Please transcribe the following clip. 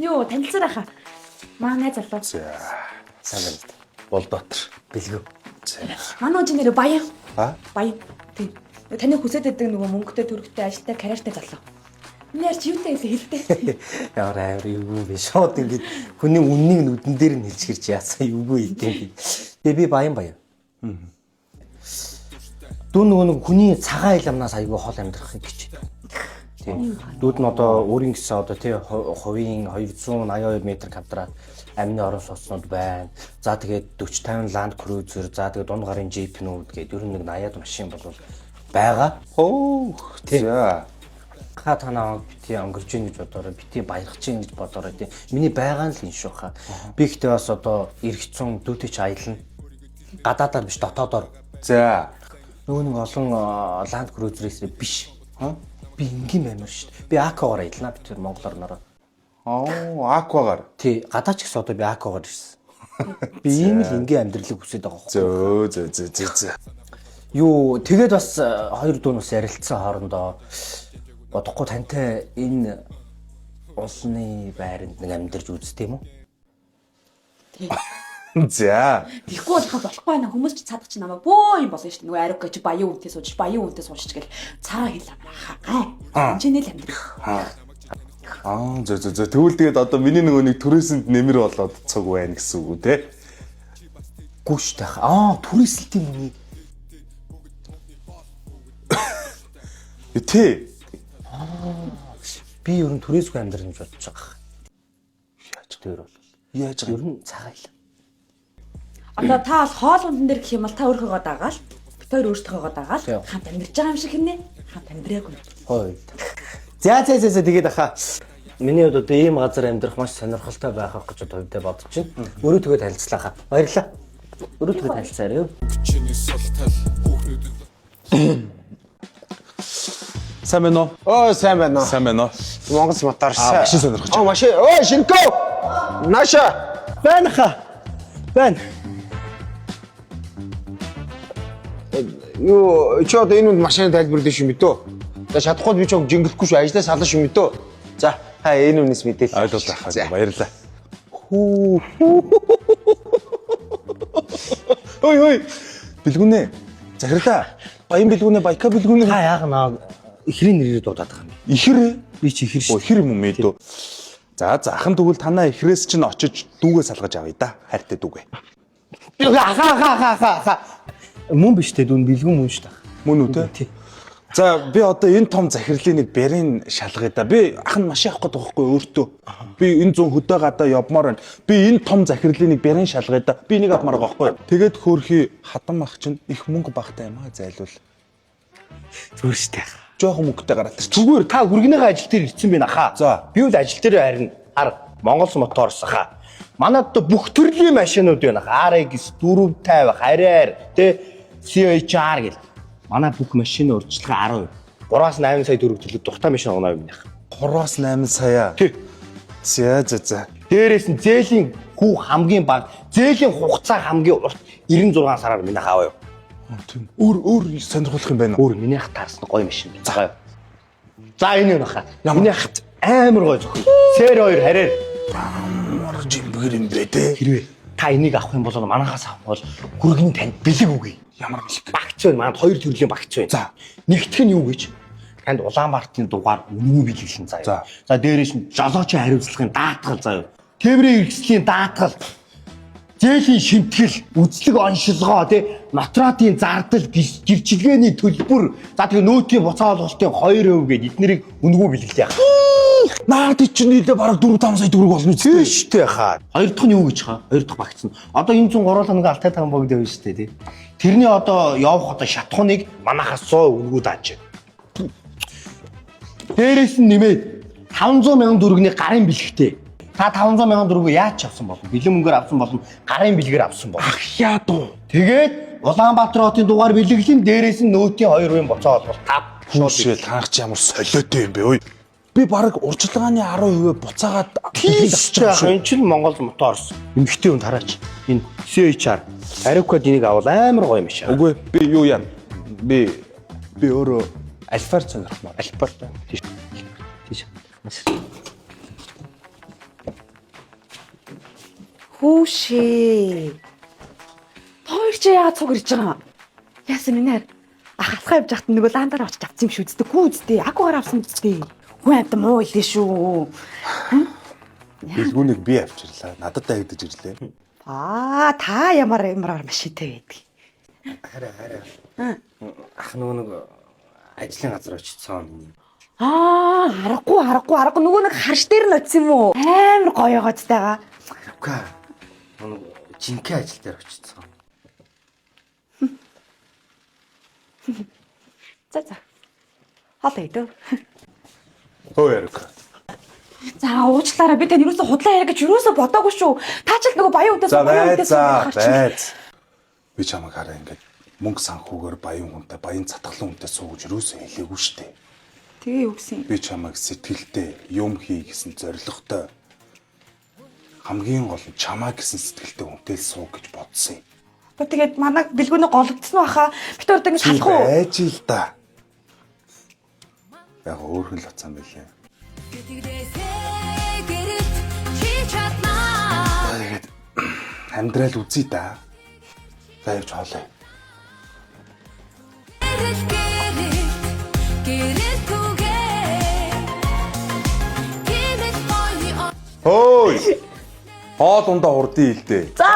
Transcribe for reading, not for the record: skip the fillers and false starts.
Юу танилцаарай хаа. Маа найз залуу. За. Сайн байна. Болдотор. Бэлгүү. За. Манай хүн чинь нэр Баян. А? Баян. Тийм. Таны хүсээд байдаг нөгөө мөнгөтэй, төрөгтэй, ажилтай, карьертай залуу. Миний ярьч юутай хэлээ хэлтэй. Ямар амар эвгүй бэ. Шууд ингээд хүний үннийг нүдэн дээр нь хэлж хэрч яасан эвгүй идэв. Тэгээ би Баян Баян. Дүү нөгөө нэг хүний цагаан ил амнаас айгүй хол амьдрахыг хичээдэг. Тийм. Дүүд нь одоо өөрийн гэсэн одоо тий хувийн 282 м квадрат амны орон сууцнууд байна. За тэгээд 40 50 Land Cruiser, за тэгээд дунд гарын Jeep-нүүд гээд ер нь нэг 80-ад машин бол байгаа. Хөөх. За. Ха танаа бити өнгөрч ийн гэж бодоорой, бити баярах чинь гэж бодоорой тий. Миний байгаа нь л энэ шүү хаа. Би ихтэй бас одоо эргэцэн дүүтэй ч аялна. Гадаадаар биш дотоодоор. За. Нөгөө нэг олон Land Cruiser-ээс биш. Би энгийн баймар шүү дээ. Би Акагаар аялна би тэр Монгол орнороо. Аа, аквагаар. Тий, гадаа ч гэсэн одоо би Акагаар ирсэн. Би ийм л энгийн амьдралыг хүсэж байгаа байхгүй. Зөө зөө зөө зөө зөө. Юу, тэгээд бас хоёр дүү бас ярилцсан хоорондоо бодохгүй тантай энэ улсны байранд нэг амьдарч үздэг юм уу? За. Тэгэхгүй болохоо болохгүй байна. Хүмүүс ч цаадах чи намайг бөө юм болно шүү дээ. Нөгөө ариуг гэж баян үнтэй сууж, баян үнтэй сууж гэл цагаан хэл амраа хаа. Гай. Энд чинь л амьдрах. Аа, зөө зөө зөө. Тэгвэл тэгээд одоо миний нөгөө нэг түрээсэнд нэмэр болоод цуг байна гэсэн үг үү те? Гүү шүү дээ. Аа, түрээсэлтийн үнийг Тий. би ер нь түрээсгүй амьдрах гэж бодож байгаа. Яаж Тэр бол. яаж Ер нь цагаан хэл. Одоо та бол хоол ундан дээр гэх юм бол та өөрийнхөөгөө дагаал. Бид хоёр өөрсдийнхөөгөө дагаал. Тийм. Хамт амьдарч байгаа юм шиг хинэ. Хамт амьдраагүй. Хой. За за за за тэгээд аха. Миний хувьд одоо ийм газар амьдрах маш сонирхолтой байх гэж одоо хувьдаа бодож байна. Өрөө төгөө танилцлаа хаа. Баярлалаа. Өрөө төгөө танилцаарай юу. Чиний сул тал хүүхнүүдэд Сайн байна уу? Оо сайн байна уу? Сайн байна уу? Монгол мотор. Аа, машин сонирхож Аа машин. Ой шинкөө. Наша. Байна хаа. Байна. Юу чи одоо энэ үнд машины тайлбар дэш юм битүү? За чадахгүй би ч жингэлэхгүй шүү. Ажлаа салан шүү мэдөө. За та энэ үнээс мэдээлэл. Ойлголоо хаа. За. Баярлалаа. Хүү. Ой ой. Бэлгүнэ. Захирлаа. Баян бэлгүнэ, Байка бэлгүнэ. Та яага наа ихрийн нэрээр дуудаад байгаа юм. Ихэр. Би чи ихэр Оо шүү. ихэр юм уу мэдөө. За за ахан тэгвэл танаа ихрээс чинь очиж дүүгээ салгаж авъя да. Хайртай дүүгээ. Аха аха аха аха аха. Мөн биш те дүүн бэлгүн мөн шүү дээ. Мөн үү те? Тий. За би одоо энэ том захирлын нэг бэрийн шалгая да. Би ах нь машин авах гэдэг байхгүй өөртөө. Би энэ зүүн хөдөө гадаа явмаар байна. Би энэ том захирлын нэг бэрийн шалгая да. Би нэг авмаар байгаа байхгүй. Тэгээд хөөрхий хадам ах чинь их мөнгө багтай юм аа зайлуул. Зүгээр шүү дээ. Жохон мөнгөтэй гараад ирчих. Зүгээр та хүргэнийхээ ажил дээр ирсэн байна хаа. За. Би бол ажил дээр харин хар Монгол Моторс хаа. Манад одоо бүх төрлийн машинууд байна. RX 450, хараар тэ CHR гэл. Манай бүх машины урьдчилгаа 10%. 3-аас 8 сая төгрөг төлөх дуртай машин авна юм байна. 3-аас 8 сая. Тий. За за за. Дээрээс нь зээлийн хүү хамгийн бага, зээлийн хугацаа хамгийн урт 96 сараар минийх аваа юу. Тийм. Өөр өөр сонирхолтой юм байна уу? Өөр минийх таарсан гоё машин байна. За гоё. За энэ юу нахаа. Минийх амар гоё зөвхөн. Сэр хоёр хараар. Ямар жимбгэр юм бэ те? Хэрвээ та энийг авах юм бол манахаас авах бол хүргэн танд бэлэг өгье. Ямар бэлэг? Багц байна. Манад хоёр төрлийн багц байна. За. Нэгдэх нь юу гэж? Танд Улаанбаатарын дугаар үнэгүй бэлэглэн заяа. За. За дээрээс нь жолоочийн хариуцлагын даатгал заяа. Тээврийн хэрэгслийн даатгал. Зээлийн шимтгэл, үзлэг оншилгоо тий нотратын зардал, гэрчилгээний төлбөр, за тэгээ нөөтийн буцаа олголтын 2% гээд эднэрийг үнэгүй бэлэглэе. Наад чинь нийлээ бараг 4 5 сая төгрөг болно Тийм үстэй. шүү дээ хаа. Хоёр дахь нь юу гэж хаа? Хоёр дахь багц нь. Одоо энэ 103 хоног алтай таван богд явна шүү дээ тий. Тэрний одоо явах одоо шатхууныг манахаас 100 үнэгүй дааж. Дээрээс нь нэмээд 500 мянган төгрөгийн гарын бэлэгтэй. Та 500 мянган төгрөгөө яаж ч авсан болно? Бэлэн мөнгөөр авсан болно, гарын бэлгээр авсан болно. Ах яа дуу. Тэгээд Улаанбаатар хотын дугаар бэлэглэн дээрээс нь нөөтийн 2% буцаа олголт тав. Шүүшэл таах чи ямар солиотой юм бэ ой. Би бараг урьдчилгааны 10% буцаагаад Тийм шүү дээ. Энэ чинь Монгол Моторс. Эмэгтэй хүн тараач. Энэ CHR. Ариукад энийг авал амар гоё юм шиг. Үгүй би юу яа. Би би өөрөө альфар сонирхмаар. Альпар. Тийш. Тийш. Хүүшээ. Тоор чи яагаад цуг ирж байгаа юм? Яасан минь ар. Ах алхаа явж байхад нөгөө ландаар очиж авсан юм шүү үсттэй. Хүү үсттэй. Акугаар авсан үсттэй. Хүн амьд муу илээ шүү. Бэлгүүнийг би авчирлаа. Надад дайгдаж ирлээ. Аа та ямар ямар машинтай байдаг. Хараа хараа. Ах нөгөө нэг ажлын газар очсон миний. Аа аргагүй аргагүй аргагүй нөгөө нэг харш дээр нь очсон юм уу? Амар гоё гоцтойгоо. Үгүй. Нөгөө нэг жинхэнэ ажил дээр очсон. За за. Хоол идэ. Хөө Яриука. За уучлаарай би тань юусоо худлаа яриа гэж юусоо бодоогүй шүү. Та ч л нөгөө баян хүнтэй За баян байц хүнтэй за харчин. байц. Би чамайг хараа ингээд мөнгө санхүүгээр баян хүнтэй, баян цатгалан хүнтэй сууж юусоо хэлээгүй шүү дээ. Тэгээ юу гэсэн юм? Би чамайг сэтгэлдээ юм хий гэсэн зорилготой хамгийн гол нь чамаа гэсэн сэтгэлтэй хүнтэй л суу гэж бодсон юм. Одоо тэгээд манай бэлгүүнээ гологдсон баха. Бид өөр ингэж Чи халах уу? байж л да. Яг өөрхөн л утсан байлээ. За тэгээд амьдрал үзье да. За явж хоолой. Хөөй. Хоол ундаа хурдан илдээ. За.